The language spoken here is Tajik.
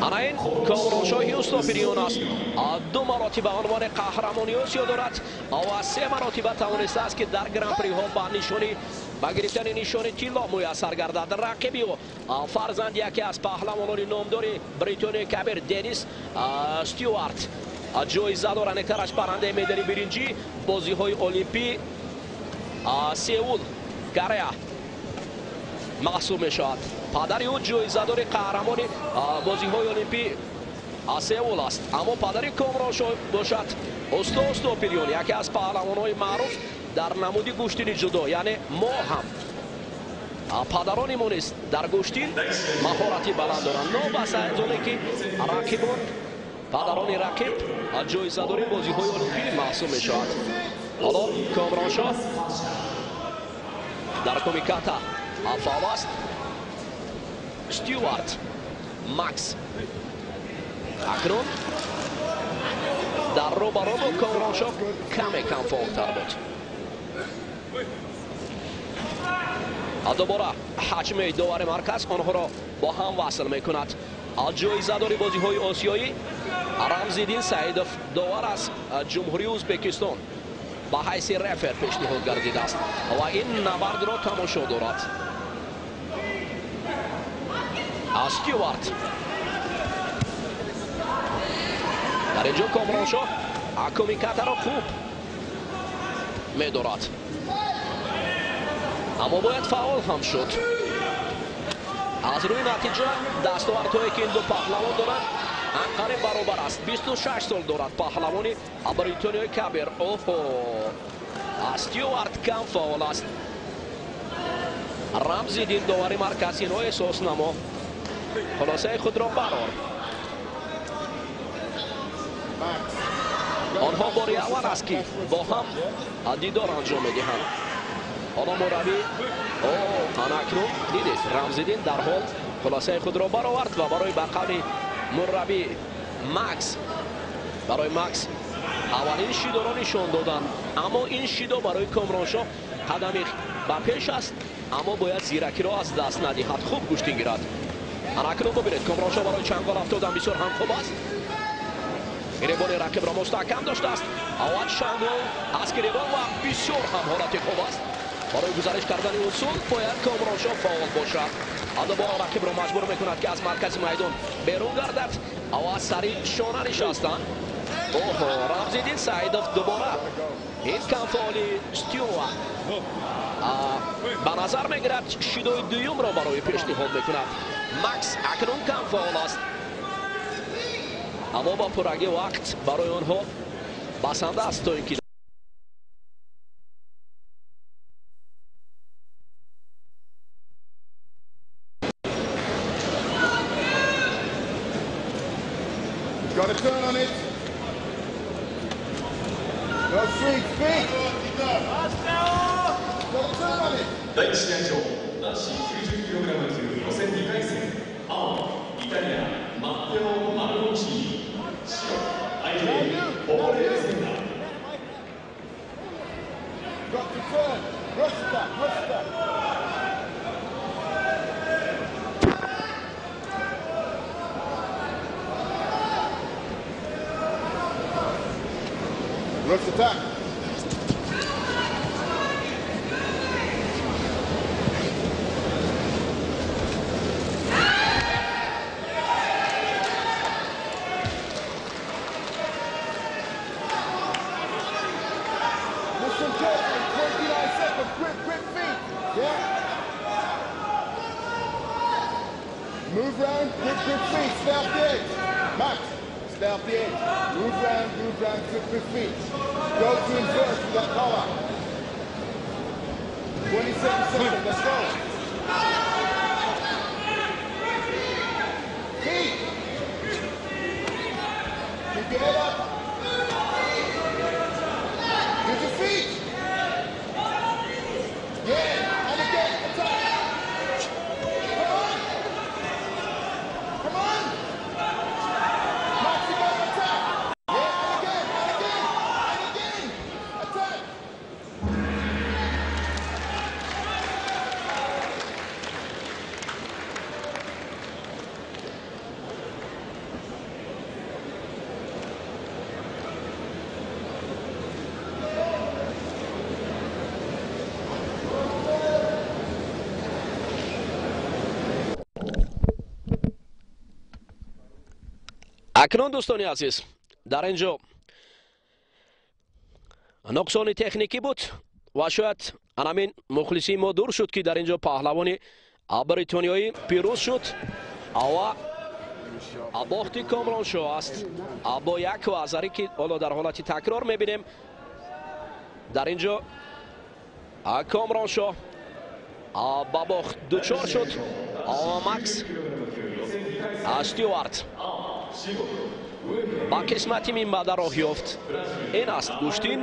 Ана ин Комроншоҳи Устопириён аст. Ду маротиба унвони қаҳрамони Осиё дорад ва се маротиба тавонистааст, ки дар гран-приҳо ба нишони ба гирифтани нишони тилло муяссар гардад. Рақиби ӯ фарзанди яке аз паҳлавонони номдори Бритониёи Кабир Денис Стюарт, ҷоизадор, анектараш барандаи медали биринҷӣ бозиҳои Олимпӣ Сеул, Корея маҳсуб мешавад. Падари ӯ ҷоизадори қаҳрамони бозиҳои Олимпӣ Сеул аст. Аммо падари Комроншоҳ бошад Усто Устопириён, яке аз паҳлавонҳои маъруф дар намуди гӯштини ҷудо, яъне мо ҳам падарони мо низ дар гӯштин маҳорати баланд доранд. Новобаста аз оне ки рақибон, падарони рақиб ҷоизадори бозиҳои Олимпӣ маҳсуб мешавад. Ҳоло Комроншоҳ дар кумиката фаъол аст. Стюарт Макс акнун дар рӯбаро бо Комроншоҳ каме кам фаъолтар буд. Дубора ҳаҷми довари марказ онҳоро бо ҳам васл мекунад. Ҷоизадори бозиҳои осиёӣ Рамзиддин Саидов, довар аз Ҷумҳурии Ӯзбекистон, ба ҳайси рефер пешниҳод гардидааст ва ин набардро тамошо дорад. Стюарт дар инҷо Комроншоҳ кумикатаро хуб медорад, аммо бояд фаъол ҳам шуд. Аз рӯи натиҷа дастовардҳое ки ин ду паҳлавон доранд анқаре баробар аст. 26 сол дорад паҳлавони Бритониёи Кабир. Оҳо, Стюарт кам фаъол аст. Рамзиддин довари марказ инро эҳсос намо, хулосаи худро барор. Онҳо бори аввал аст, ки бо ҳам дидор анҷом медиҳанд. Ҳоло мураббӣ ана акнун дидед, Рамзиддин дарҳол хулосаи худро баровард ва барои ба қавли мураббӣ Макс, барои Макс аввалин шидоро нишон доданд. Аммо ин шидо барои Комроншоҳ қадами ба пеш аст, аммо бояд зиракиро аз даст надиҳад, хуб гӯштин гирад. Ана акнун бубинед, Комроншоҳ барои чангол афтодан бисёр ҳам хуб аст. Гиребони рақибро мустаҳкам доштааст. Аввал чангол аз гиребон ва бисёр ҳам ҳолати хуб аст. Барои гузариш кардани усул бояд Комроншоҳ фаъол бошад. Дубора рақибро маҷбур мекунад, ки аз маркази майдон берун гардад ва аз сари шона нишастанд. Оҳо, Рамзиддин Саидов дубора ин камфаъоли Стюарт ба назар мегирад, шидои дуюмро барои пешниҳод мекунад. Макс акнун камфаъол аст, аммо ба пуррагӣ вақт барои онҳо басанда аст, то ин ки Got to turn on it. Go sweet feet. Got to turn on it. 第1試合場男子 90kg 級予選2回戦、青イタリアマッテオ・マルコンチーニ、白 IK オーレルセンター。 Got to turn. Rush attack. Rush attack. Rush attack. Mission kill in 29 seconds. Quick, quick feet. Yeah. Move round, quick, quick feet. Stay off the edge. Max, stay off the edge. Move round, quick, quick feet. Go to inverse with that collar. 27 seconds, let's go. Feet. Keep your head up. Use your feet. Yeah, and again, attack. Come on. Come on. Max again, attack. Yeah, and again, and again, and again. Attack. Акнун, дӯстони азиз, дар ин ҷо нуқсони техникӣ буд ва шояд анамин мухлисии мо дур шуд, ки дар ин ҷо паҳлавони бритониёӣ пирӯз шуд ва бохти Комроншоҳ аст бо як вазаре, ки ҳоло дар ҳолати такрор мебинем. Дар ин ҷо Комроншоҳ ба бохт дучор шуд. Макс Стюарт ба қисмати минбаъда роҳ ёфт. Ин аст гӯштин.